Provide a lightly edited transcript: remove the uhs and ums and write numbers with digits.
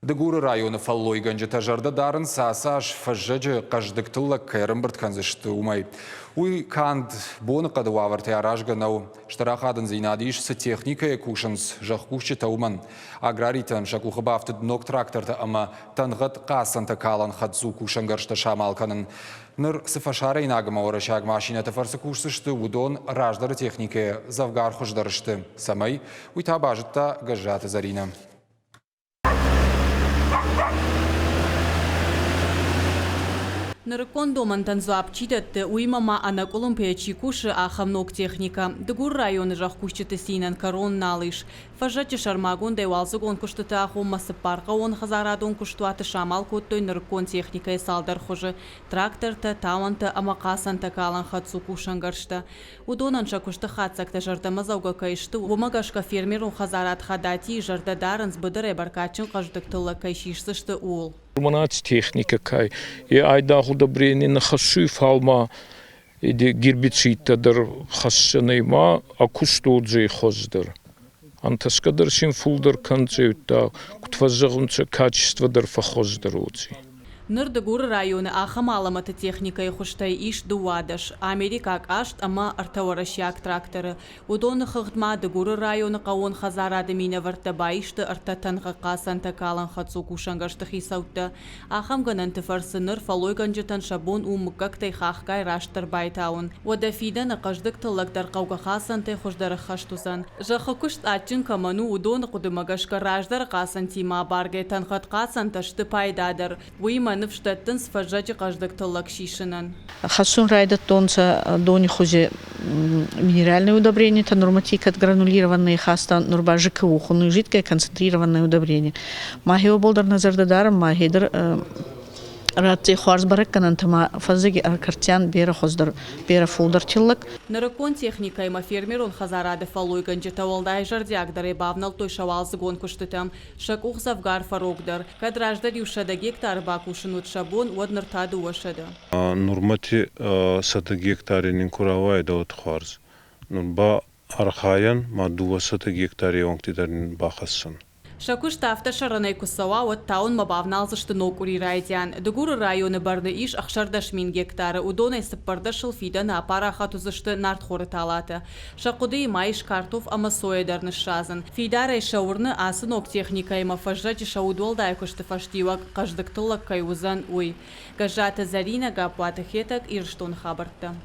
Дыгуры районы фӕллойгӕнджытӕ зӕрдӕ дарынц, ацы аз фӕззӕджы хъӕздыг тыллӕг кӕй ӕрӕмбырд кӕндзысты, уымӕй. Уый канд боныхъӕды уавӕртӕй аразгӕ нӕу. Стыр ахадындзинад ис, цы техникӕйы кусынц зӕхкусджытӕ, уымӕн. Аграритӕн сӕ къухы бафтыд ног трактортӕ ӕмӕ тӕнгъӕд хъацӕнтӕ калӕн хӕддзу кусӕнгӕрзтӕ самал кӕнын. Ныр цы фӕсарӕйнаг ӕмӕ уӕрӕсейаг машинӕты фӕрцы кусдзысты, уыдон раздӕры техникӕйӕ дзӕвгар хуыздӕр сты. Цӕмӕй, уый та базыдта Гӕззаты Зӕринӕ. Нырыккон домӕнтӕн дзуапп чи дӕтты, уыимӕ ма ӕнӕкъуылымпыйӕ чи кусы, ахӕм ног техникӕ. Дыгуры районы зӕхкусджыты цинӕн кӕрон нал ис. Фӕззӕджы сӕрмагондӕй уалдзыгон куыстыты агъоммӕ цыппархъӕуон хӕдзарадон куыстуаты самал кодтой нырыккон техникӕйы цалдӕр хуызы – трактортӕ, тауӕнтӕ ӕмӕ хъацӕнтӕ калӕн хӕддзу кусӕнгӕрзтӕ. Уыдонӕн сӕ куысты хатдзӕгтӕ зӕрдӕмӕдзӕугӕ кӕй сты, уымӕ гӕсгӕ фермерон хӕдзарад Хадатийы зӕрдӕ дарынц, быдырӕй бӕркадджын хъӕздыг тыллӕг кӕй сисдзысты, ууыл. Мӕнӕ техникӕ кӕй, е айдагъ удобрение нӕ хӕссуй, фал ма гербицидтӕ дӕр хӕссӕнӕй ма акустодзӕй хуӕздӕр. Ӕнтӕсгӕ дӕр син фулдӕр кӕндзӕй, удта, куд фӕззӕгъунцӕ, качество дӕр фӕххуӕздӕр уодзӕй. Ныр Дыгуры районы ахӕм алӕмӕты техникӕйы хуызтӕй ис 12, америкаг аст ӕмӕ ӕртӕ уӕрӕсейаг тракторы. Уыдоны хыгъд ма Дыгуры районы хъӕууон хӕдзарады минӕвӕрттӕ баисты ӕртӕ тӕнгъӕг хъацӕнтӕ калӕн хӕддзу кусӕнгӕрзты хицӕуттӕ. Ахӕм гӕнӕнты фӕрцы ныр фӕллойгӕнджытӕн сӕ бон у мыггӕгтӕй хахгай растдӕр байтауын. Уӕдӕ фидӕны хъӕздыг тыллӕг дӕр хъӕугӕ хъацӕнтӕй хуыздӕр ӕххӕст уыдзӕн. Зӕххы куыст адджын кӕмӕн у, уыдоны хъуыдымӕ гӕсгӕ раздӕры хъацӕнтимӕ абаргӕ тӕнгъӕд хъацӕнтӕ сты пайдадӕр. Уыимӕ ныфс дӕттынц фӕззӕджы хъӕздыг тыллӕг сисынӕн. Хӕссун райдӕдтонцӕ дони хузи минеральные удобрения, норматикат гранулированные хаста, нур ба ЖКУ хунуй жидкое концентрированное удобрение. Мӕхеуӕбӕл дӕр нӕ зӕрдӕ дарӕн, мӕхе дӕр ратти хуарз бӕрӕггӕнӕнтӕ ма фӕззӕги ӕркӕрдтиан берӕ хуӕздӕр, берӕ фулдӕр тиллӕг. Нырыккон техникӕимӕ фермерон хӕдзарады фӕллойгӕнджытӕ уӕлдай зӕрдиагдӕрӕй бавнӕлдтой сӕ уалдзыгон куыстытӕм. Сӕ къух дзӕвгар фӕрогдӕр. Кӕд раздӕр иу 100 гектары бакусын уыд сӕ бон, уӕд ныр та 200. Нурмӕти 100 гектари нин ку рауайидӕ, уӕд хуарз. Нур ба архайӕн ма 200 гектари онгти дӕр нин бахӕссӕн. Сӕ куыст афтӕ сӕрӕнӕй куы цӕуа, уӕд тауынмӕ бавналдзысты ног къуыри райдиан. Дыгуры районы бӕрны ис 16 000 гектары, уыдонӕй 14-ыл фидӕны апарахат уыдзысты нартхоры талатӕ. Сӕ хъуыдыйы ма ис картоф ӕмӕ сойӕ дӕр ныссадзын. Фидарӕй сӕ уырны, ацы ног техникӕимӕ фӕззӕджы сӕ удуӕлдай куысты фӕстиуӕг хъӕздыг тыллӕг кӕй уыдзӕн, уый. Гӕззаты Зӕринӕ, Гаппуаты Хетӕг, Ирыстоны хабӕрттӕ.